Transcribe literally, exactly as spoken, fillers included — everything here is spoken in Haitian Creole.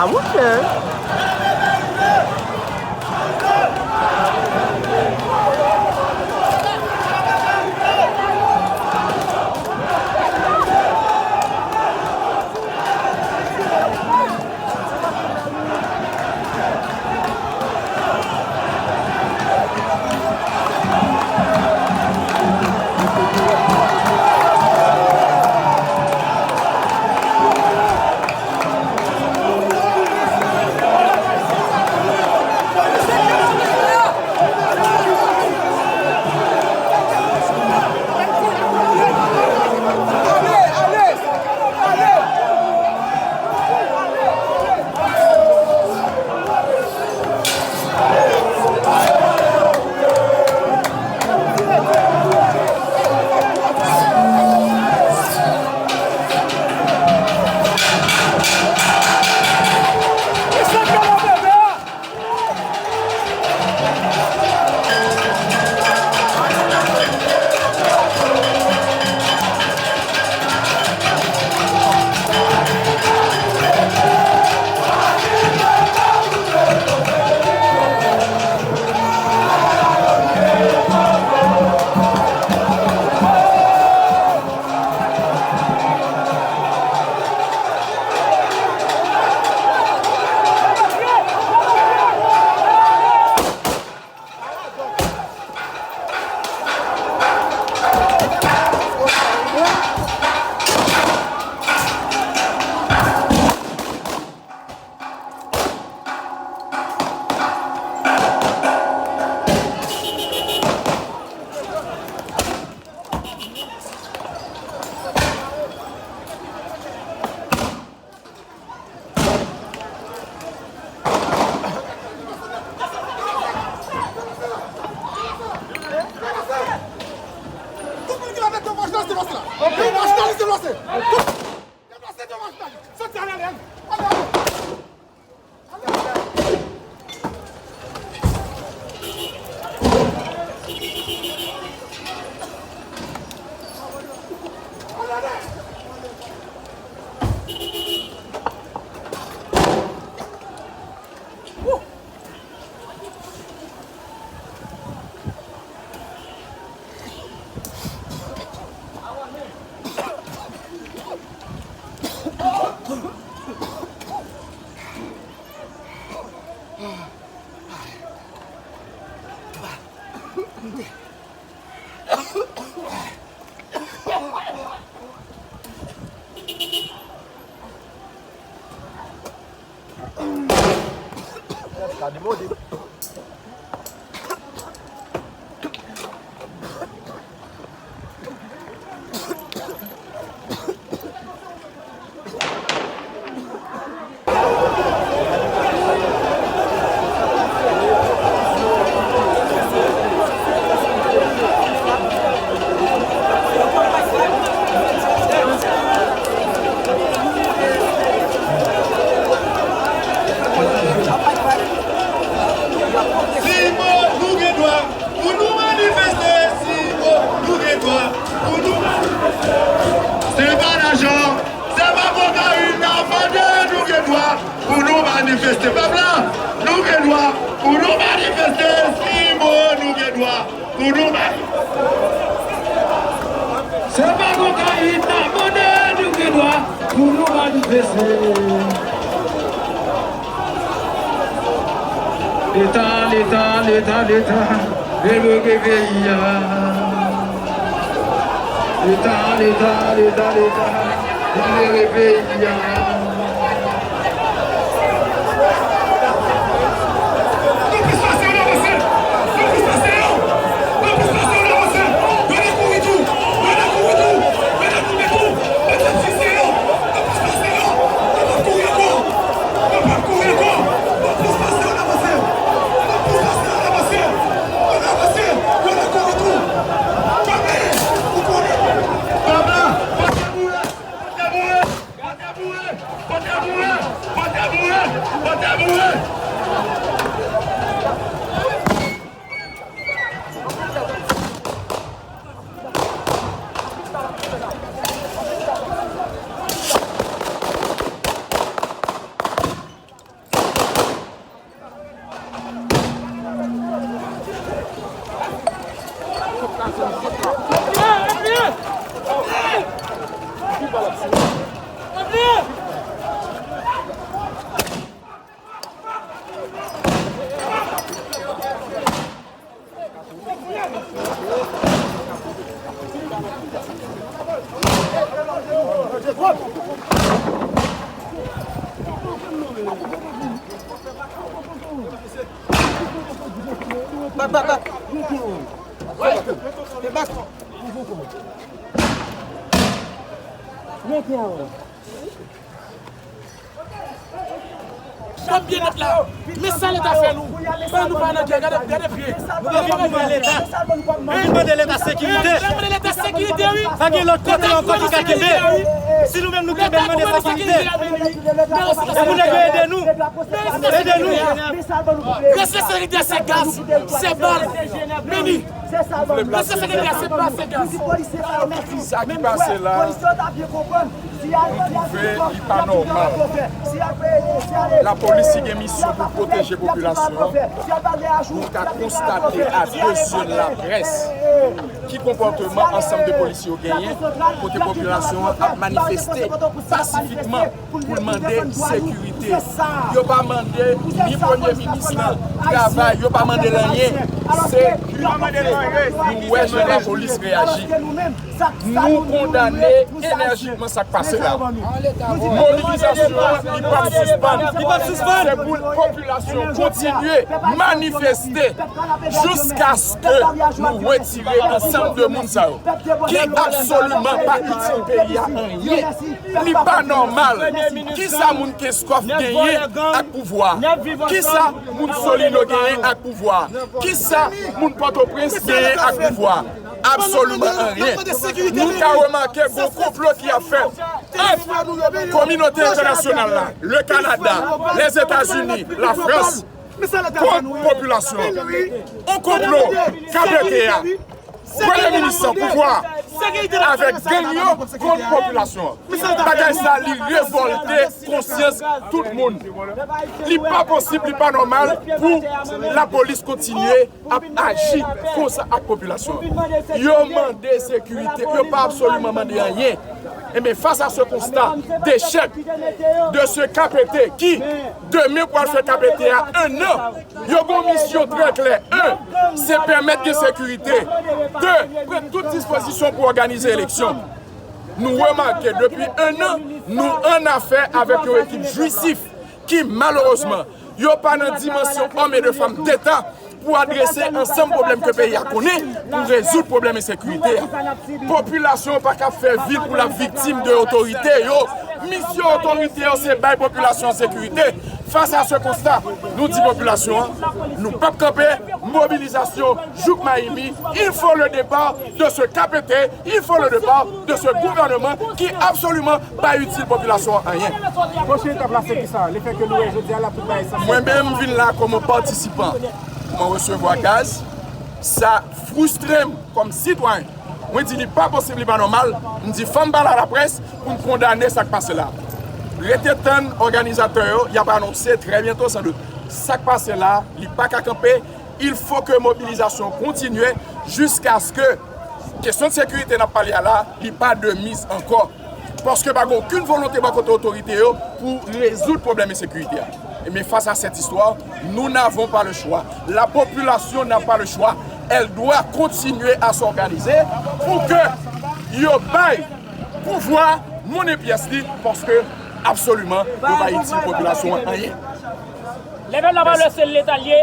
Mouche. Tout moun ki la tèt yo, mach nan, se pase la. Mach nan, se pase. Tout deplase, mach nan. Soti, ale, ale, ale. Ale, ale. Simo, nou gen dwa pou nou manifeste. Simo, nou gen dwa pou nou manifeste. Se pa lajan, se pa kokayin n ap mande, nou gen dwa pou nou manifeste. Pèp la, nou gen dwa pou nou manifeste. Simo, nou gen dwa pou nou manifeste. Se pa kokayin n ap mande, nou gen dwa pou nou manifeste. Leta, Leta, Leta, Leta, libere peyi a. Leta, Leta, Leta, Leta, libere peyi a. Ban m byenèt la. Men sa Leta fè nou. Ban nou pa nan gè, gade, gade pye. Nou pa vin pou mande Leta. Nou vin mande Leta sekirite. Ban nou mande Leta sekirite, wi. Pa gen lòt kote ankò ki ka kenbe. Si nou menm nou kenbe, nou mande sekirite. Pou nèg yo ede nou. Ede nou. Reste sekirite, se gaz, se bal. Meni. Reste sekirite, se bal, se gaz. Sa ki pase la, nou twouve li pa nòmal. Lapolis ki gen misyon pou pwoteje popilasyon an, nou ka konstate a de zye laprès ki konpòteman ansanm de polisye yo genyen, kote popilasyon an ap manifeste pasifikman pou l mande sekirite. Yo pa mande ni premye minis lan travay, yo pa mande l anyen. Sekirite. Nou wè jan lapolis reyaji. Nou kondane enèjikman sa k pase la. Mobilizasyon an, li p ap sispann. Li p ap sispann. Se pou popilasyon kontinye manifeste jiskaske nou retire ansanm de moun sa yo ki absoliman pa itil peyi a anyen. Li pa nòmal. Kisa moun Kenskòf genyen ak pouvwa? Kisa moun Solino genyen ak pouvwa? Kisa moun Pòtoprens genyen ak pouvwa? Absoliman anyen. Nou ka remake gwo konplo ki ap fèt ant kominote entènasyonal la, le Kanada, Lèzetazini, Lafrans, kont popilasyon an. On konplo K P T a. Premye minis lan, pouvwa avèk gang yo kont popilasyon an. Bagay sa, li revòlte konsyans tout moun. Li pa posib, li pa nòmal pou lapolis kontinye ap aji konsa ak popilasyon an. Yo mande sekirite, yo pa absoliman mande anyen. Ebyen, fas a se konsta dechèk de se K P T ki, demen, pral fè K P T a en an, yo gen yon misyon trè klè. En, se pèmèt gen sekirite. De, pran tout dispozisyon pou òganize eleksyon. Nou remake, depi en an, nou annafè avèk yon ekip jwisif ki, malerezman, yo pa nan dimansyon òm e de fanm deta pou adrese ansanm pwoblèm ke peyi a konnen, pou rezoud pwoblèm ensekirite a. Popilasyon an pa ka fè vil pou l ap viktim de otorite yo. Misyon otorite yo se bay popilasyon an sekirite. Fas a se konsta, nou di popilasyon an, nou p ap kanpe, mobilizasyon jouk mayi mi, il faut le départ de ce K P T, il faut le départ de ce gouvernement qui absolument pa itil popilasyon an anyen. Pwochen etap la se kisa? Lefètke nou wè jodi a la tout bagay sanse. Mwen menm, m vin la kòm yon patisipan. Mwen resevwa gaz. Sa fristre m kòm sitwayen. Mwen di li pa posib, li pa nòmal. M di fò m pale a laprès pou m kondane sa k pase la. Rete tann òganizatè yo, y ap anonse trè byento, san dout. Sa k pase la, li pa ka kanpe. Il faut que mobilizasyon kontinye jiskaske kesyon de sekirite n ap pale a la, li pa de miz ankò. Paske pa gen okenn volonte bò kote otorite yo pou rezoud pwoblèm ensekirite a. Men face à cette histoire, nous n'avons pas le choix. La population n'a pas le choix. Elle doit continuer à s'organiser pour que yo bay pouvwa moun e pyès li, paske absoliman yo pa itil popilasyon an anyen. Lè pèp la pale, se Leta l ye.